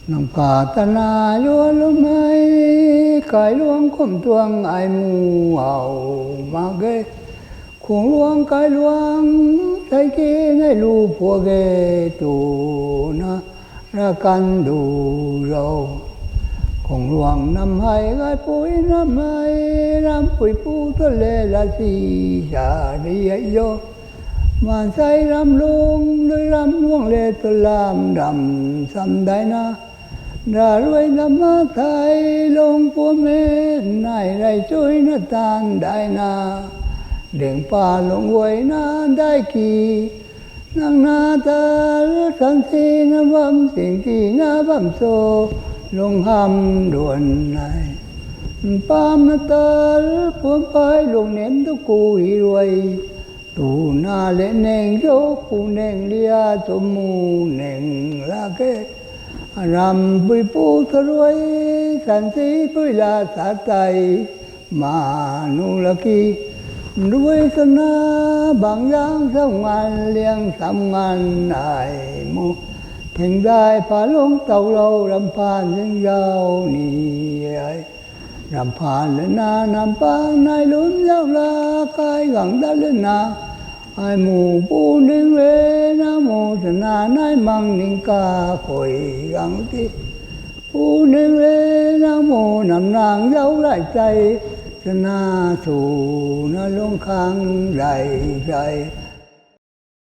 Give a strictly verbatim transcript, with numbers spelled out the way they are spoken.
Nang ka tana luanlou mei, kailuang kum tuang ai mu how mak ge. Khungluang kailuang sei ki nei lu pua ge twna, rav kan du zau. Khungluang nam hei gaipui nam hei, rampui pu tu le la si sa ri hei zau. Maansei ram lung, dui ram luang le tu lam ram sam daina, ra ruai nam na thei lung pumei nai rey chuina taanv daina, dingpa lung guayna dai ki, nang na ta san sina bam, sing tina bam cho, lung ham duan nei. Mpam na ta, puam pei lung nem tu ku hi ruai, tuna le neng cho, pu neng lia tu mu neng la ke. Rampui pu ta ruai, san si pui la sa tei, ma nu la ki. Ruai sana bang zang sam nganv, liang sam nganv ai mu. Thingdai pha lung toulou, ramphaan zing zau ni ai. Ramphaan lana, nampang nai lun zau la, kai gang dat lana, ai mu pu ning le, na mu sana nai mang ning ka khui gang ti. Pu ning le, na mu nam nang zau rey tei, sana swna lung khang rey tei.